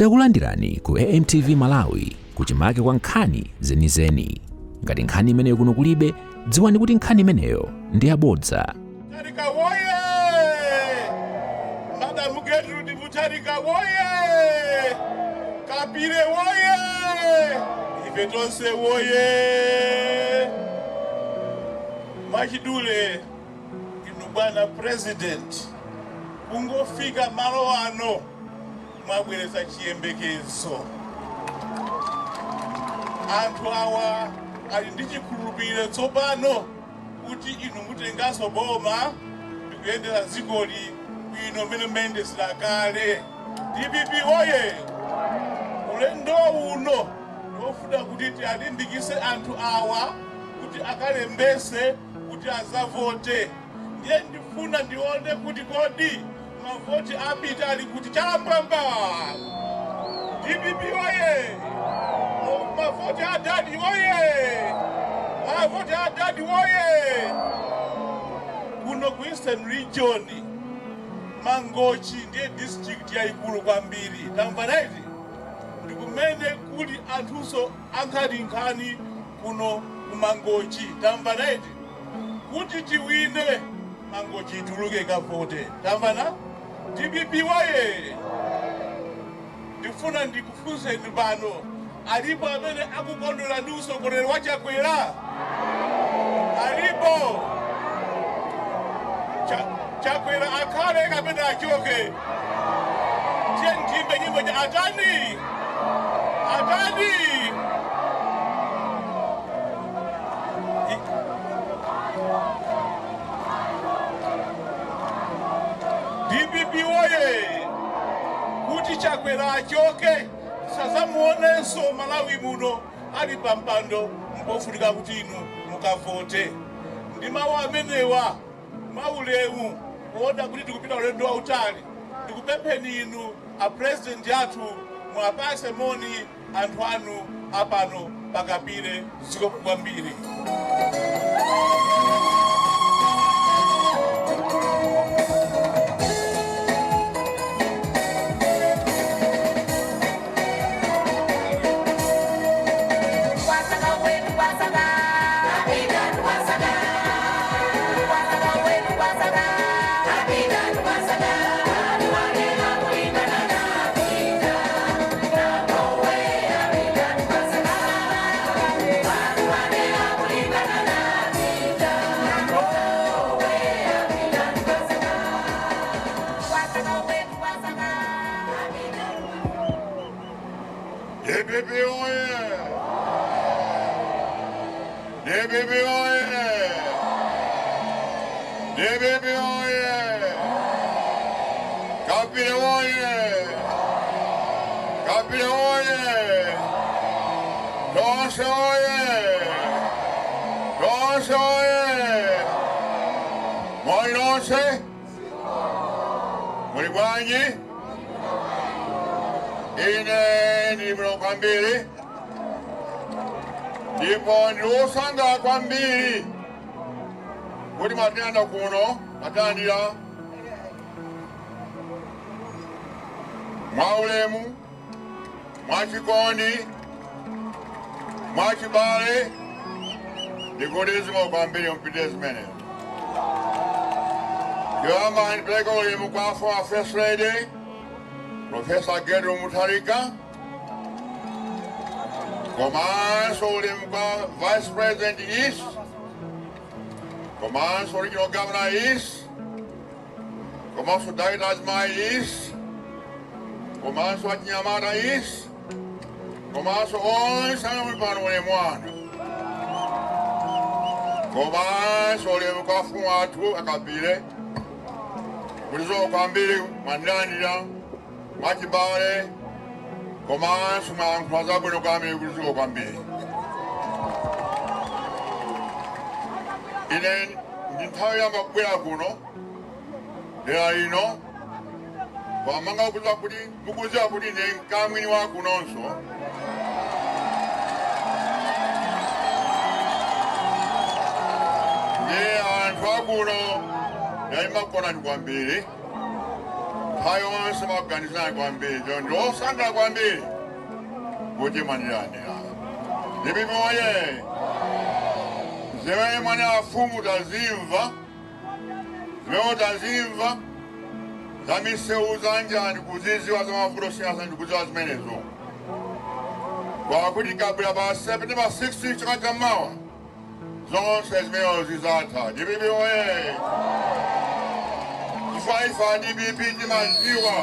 Takulandirani ku AMTV Malawi, kuchimake kwa nkhani zenizeni. Ngati nkhani imeneyo kuno kulibe, dziwani kuti nkhani imeneyo ndi yabodza. Mutharika woye! Madam Gertrude Mutharika woye! Kapire woye! Ife tonse woye! Mwachidule, inu bwana President, kungofika malo ano mwabweretsa chiyembekezo. Anthu awa ali ndi chikhulupiriro tsopano kuti inu mutenganso boma ndikuyendera dzikoli bwino mmene mmayendesera kale. DPP woye! Ulendo uno ndofuna kuti tialimbikise anthu awa kuti akalembese kuti azavote. Ndiye ndifuna ndione kuti kodi mavoti apita ali kuti. Chala mmwamba! DPP woye! Mavoti a dadi woye! Mavoti a dadi woye! Kuno ku Eastern Region, Mangochi ndiye district yayikulu kwambiri, tamva right? Ndikumene kuli anthunso ankhaninkhani kuno ku Mangochi, tamva right? Kuti tiwine, Mangochi ituluke ikavote, tamvana? DPP woye! Ndifuna ndikufunseni pano, alipo amene akukondwera ndi usogoleri wa Chakwera? Alipo? Chakwera akhale kapena achoke? Tiye ndimbe nyimbo cha atani atani. DPP woye! Kuti Chakwera achoke, tisazamuonenso Malawi muno ali pampando, mpofunika kuti inu mukavote. Ndi mawu amenewa, mwaulemu, kuona kuti tikupita ulendo wautali, ndikupempheni inu a President athu muwapase moni anthu anu apano pakapire. Zikomo kwambiri. DPP oye! DPP oye! DPP oye! Kapire oye! Kapire oye! Tonse oye! Tonse oye! Moni nonse? Muli bwanji? Ine ndili bwino kwambiri ndipo ndiwosangalala kwambiri kuti mwatiyanda kuno, mwatilandira mwaulemu, mwachikondi, mwachibale. Ndikuti zikomo kwambiri, mpite zimenezo. Choyamba ndipereke ulemu kwa former First Lady Professor Gertrude Mutharika, komanso ulemu kwa Vice President East, komanso Regional Governor East, komanso Director Azimayi East, komanso achinyamata East, komanso onse amene pano, ulemu wanu. Komanso ulemu kwa mfumu athu akapire, kuti zikomo kwambiri, mwandilandira mwachibale komanso mwayankhula zabwino kwambiri, kuti zikomo kwambiri. Ine ndi nthawi yoyamba kubwera kuno dera lino, pamanga kudziwa kuti mukudziwa kuti ine mkamwini wa kunonso. Ndiye anthu akuno ndimakukondani kwambiri. Nthawi yonse makuganizirani kwambiri, ndiosangala kwambiri kuti mwandilandira. DPP oye! Zimene mwana afumu tazimva, zimene tazimva za misewu, zanjani kuziziwa, za mavuto siyasa ndikuziwa zimenezo, kwakuti kabwera pa September 16 chaka chammawa, zonse zimenezo zizatha. DPP oye! Chifukwa ife a DPP timaziwa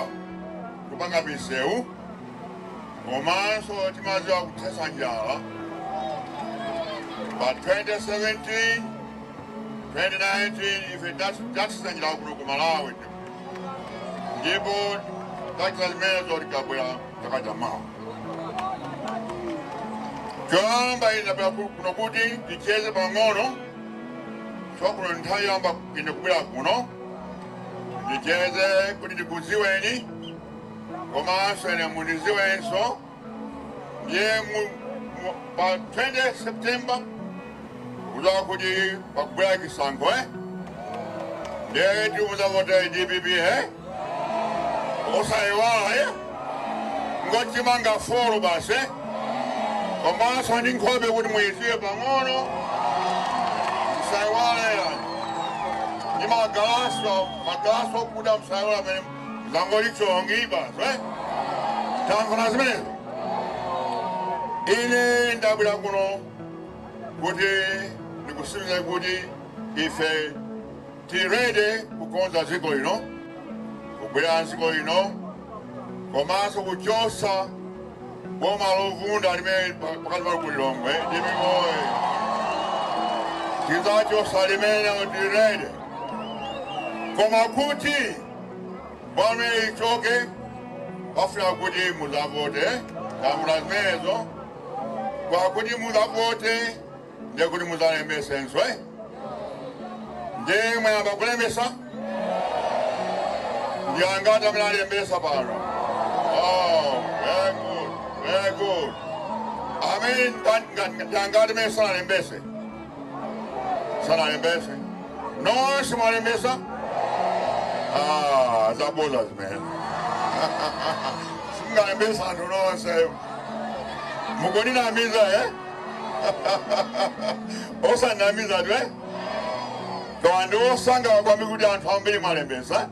kupanga misewu, komanso timaziwa kuthetsa njala. Pa 2017, 2019 ife tathetsa njala kuno ku Malawi, ndipo tachita zimenezo. Tikabwera chaka chamawa, choyamba ine ndabwera kuno kuti ticheze pang'ono, chifukwa kuno nthawi yoyamba ine kubwera kuno. Ndicheze kuti ndikudziweni, komanso ine mundidziwenso. Ndiye pa 20 September kuzowa kuti pakubwera chisankho, eh? Ndiye timuzavotere DPP, eh? Osayiwala, eh? Ngochimanga 4 basi, eh? Komanso ndi nkhope kuti muyiziwe pang'ono, msayiwale ndi magalaso, magalaso okuda, msayiwala amene zangolichongi basi, eh? Tamvana zimenezo? Ine ndabwera kuno kuti ndikusimikiza kuti ife tili ready kukonza dziko lino, kubwera dziko lino, komanso kuchosa boma lovunda limene pakati pano ku Lilongwe. DPP oye! Tizachosa limene, tili ready. Koma kuti boma ichoke, pafuna kuti muzavote. Tamvana zimenezo? Kwakuti muzavote, ndekuti muzalembesenso, eh? Ndiye mwayamba kulembesa? Ndi angati amene alembesa pano? Oh, very good, very good. Amene ndi angati amene sanalembese? Sanalembese nonse mwalembesa? Ah, zaboza zimene, simungalembesa anthu nonse, mukuninamiza, eh? Osanamiza tu, eh? Koma ndi osangalala kwambiri kuti anthu ambiri mwalembesa.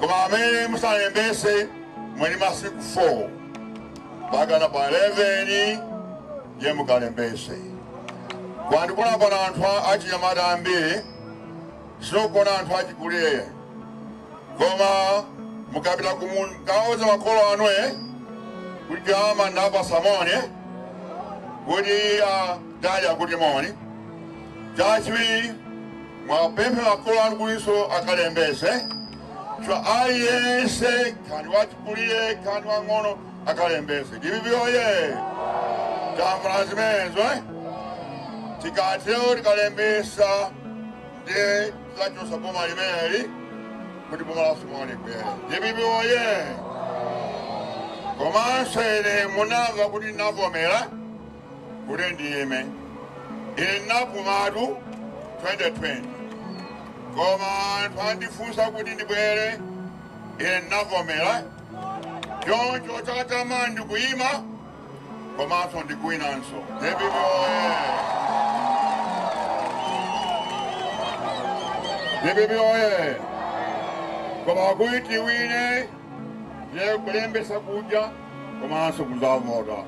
Koma amene musalembese, mweni masiku 4 mpaka pa 11, ndiye mukalembese. Kwandikuna pano anthu achinyamata ambiri, sinokuona anthu achikulire, koma mukapita kumukauza makolo anu, eh, kuti ama ndapasa moni, eh, kuti dali akuti moni. Chachiwiri, mwapemphe makolo anu kulinso akalembese, so aliyense, khani wachikulire, khani wang'ono, akalembese. DPP oye! Tamvana zimenezo, eh? Tikatero, tikalembesa, ndiye tizachosa boma limeneli kuti boma la libwere. DPP oye! Komanso ine munamva kuti ndinavomera kuti ndiyime. Ine ndinapumatu 2020, koma anthu andifunsa kuti ndibwere, ine ndinavomera. Choncho chaka chamawa ndikuyima, komanso ndikuwinanso. DPP oye! DPP oye! Koma kuti tiwine, ndiye kulembesa kuja komanso kuzavota.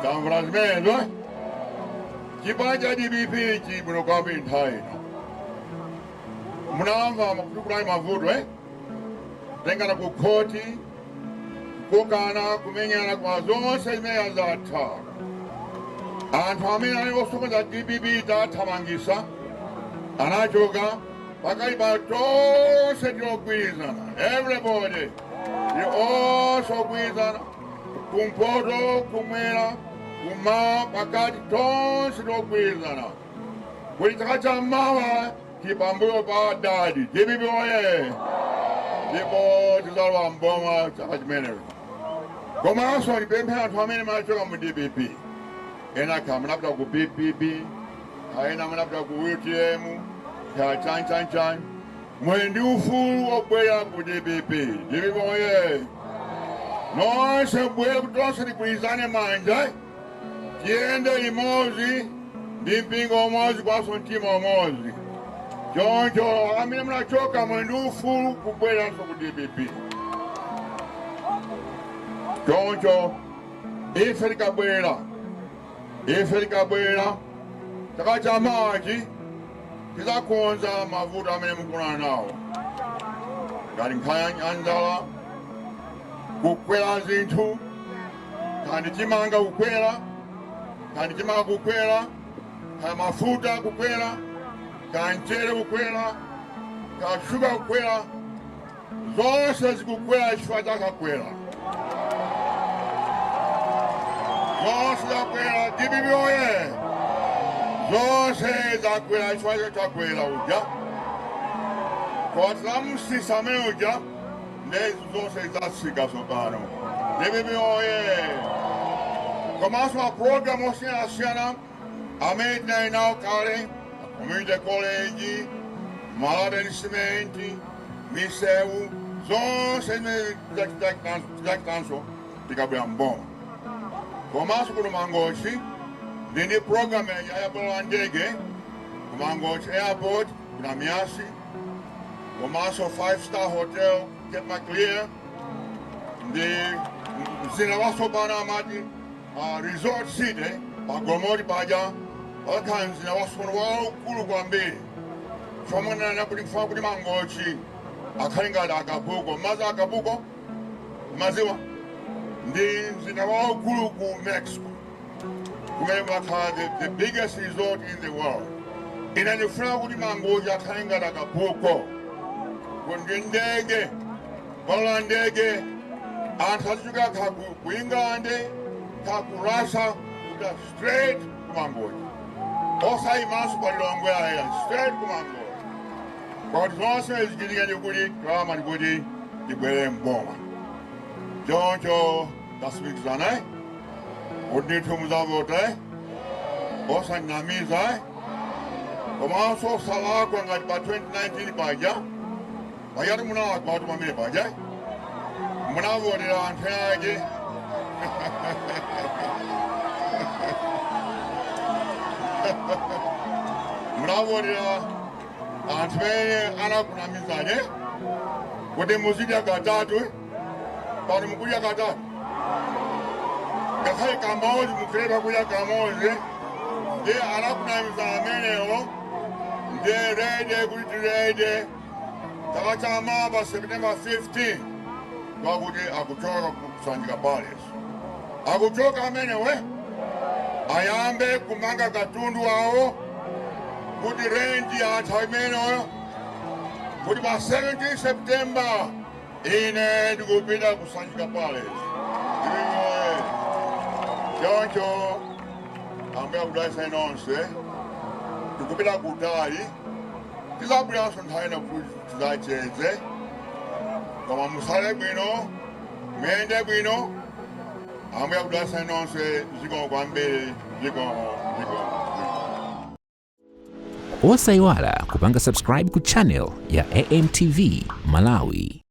Tamvana zimenezo, eh? Chipani cha DPP chibwino kwambiri nthawi ino. Munamva kuti kunali mavuto, eh? Tengana ku khoti, kukana, kumenyana, kwa zonse zimene zatha. Anthu amene ali osokoneza DPP tathamangisa, anachoka. Pakali pa tonse tilogwirizana, everybody ndi onse ogwirizana, kumpoto, kumwera, kummawa, pakati, tonse tilogwirizana kuti chaka chammawa tili pambuyo pa dadi. DPP oye! Ndipo tizalowa mboma chaka chimenecho. Komanso ndipemphe anthu amene machoka mu DPP, ena kha munapita ku PPP, ena munapita ku UTM, kha chanchanchani. Muli ndi ufulu wobwera ku DPP. DPP oye! Nonse bwera kuti tonse tigwirizane manja, tiyende limodzi ndi mpingo umodzi kwaso mtima umodzi. Choncho amene munachoka muli ndi ufulu kubweranso ku DPP. Choncho ife tikabwera chaka cha mawachi, tizakonza mavuto amene mukumana nawo, ngati nkhani ya njala, kukwera zinthu, kandi chimanga kukwera, kandi chimanga kukwera, kaya mafuta kukwera, kaya mchere kukwera, kaya shuga kukwera, zonse zikukwera chifukwa chaKakwera. Zonse zakwera. DPP oye! Zonse zakwera chifukwa chaKakwera uja. Kwatlamusisa amene uja, ndezi zonse zatsika tsopano. DPP oye! Komanso mapulogalamu osiyanasiyana amene tinali nawo kale, community college, malata ndi cement, misewu, zonse zimene tidzachitanso tikabwera mboma. Komanso kuno Mangochi ndi program ya bwalo la ndege ku Mangochi Airport, kuna Miyasi, komanso five star hotel Cape Maclear, ndi mzinda watsopano amati Resort City pagomoti paja, pakakhala mzinda watsopano waukulu kwambiri. Chomwenana kuti kufuna kuti Mangochi akhale ngati Acapulco. Mazi Acapulco maziwa ndi mzinda waukulu ku Mexico, kumene makhala the biggest resort in the world. Ine ndifuna kuti Mangochi akhale ngati Acapulco, kuti ndege, bwalo la ndege, anthu azichoka kha ku England, kha ku Russia, kuta straight ku Mangochi, osayimanso pa Lilongwe aya, straight ku Mangochi. Pakuti zonse zichitika ndikuti ndalama, ndikuti tibwere mboma. Choncho tasimikizana kuti ndithu muzavote osanyamiza, komanso osalakwa ngati pa 2019 paja. Pajatu munalakwa kuti pamene paja munavotera anthu ake. Munavotera anthu ene anakunamizani kuti muzidya katatu. Pano mukudya katatu, ngakhale kamodzi mukulephera kudya kamodzi. Ndi anakunamiza amenewo. Ndi ready kuti tirede chaka chamawa pa September 15, kwakuti akuchoka ku Sanjika Palace, akuchoka amenewe, ayambe kumanga katundu wawo kuti renti atha imeneyo, kuti pa 17 September ine ndikupita ku Sanjika Palace. Ndimimoye. Choncho Ambuye akudalitseni nonse. Tikupita kutali, tizabweranso nthawi ina kuti tidzacheze, koma musale bwino, muyende bwino. Ambuye akudalitseni nonse. Zikomo kwambiri. Zikomo, zikomo, zikomo. Osayiwala kupanga subscribe ku channel ya AMTV Malawi.